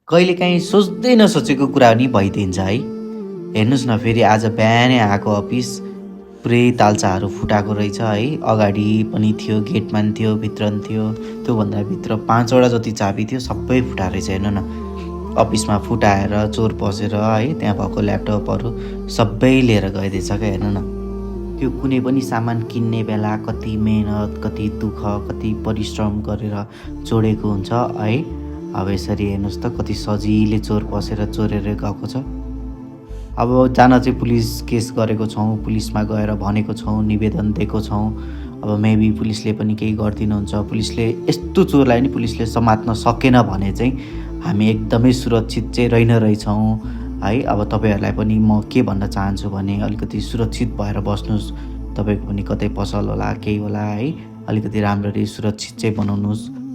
कहिलेकाहीँ सोच्दै नसोचेको कुरा पनि भइदिन्छ है। हेर्नुहोस् न फेरि आज बिहानै आएको अफिस पुरै तालचाहरू फुटाएको रहेछ है। अगाडि पनि थियो, गेटमा पनि थियो, भित्र पनि थियो। त्योभन्दा भित्र 5 वटा जति चाबी थियो, सबै फुटाएको रहेछ। हेर्नु न, अफिसमा फुटाएर चोर पसेर है त्यहाँ भएको ल्यापटपहरू सबै लिएर गइदिएछ क्या। हेर्नु न, त्यो कुनै पनि सामान किन्ने बेला कति मेहनत, कति दुःख, कति परिश्रम गरेर जोडेको हुन्छ है। अब यसरी हेर्नुहोस् त कति सजिलै चोर पसेर चोरेर गएको छ। अब जान चाहिँ पुलिस केस गरेको छौँ, पुलिसमा गएर भनेको छौँ, निवेदन दिएको छौँ। अब मेबी पुलिसले पनि केही गरिदिनुहुन्छ। पुलिसले यस्तो चोरलाई नि पुलिसले समात्न सकेन भने चाहिँ हामी एकदमै सुरक्षित चाहिँ रहेछौँ है। अब तपाईँहरूलाई पनि म के भन्न चाहन्छु भने अलिकति सुरक्षित भएर बस्नुहोस्। तपाईँको पनि कतै पसल होला, केही होला है, अलिकति राम्ररी सुरक्षित चाहिँ बनाउनुहोस्।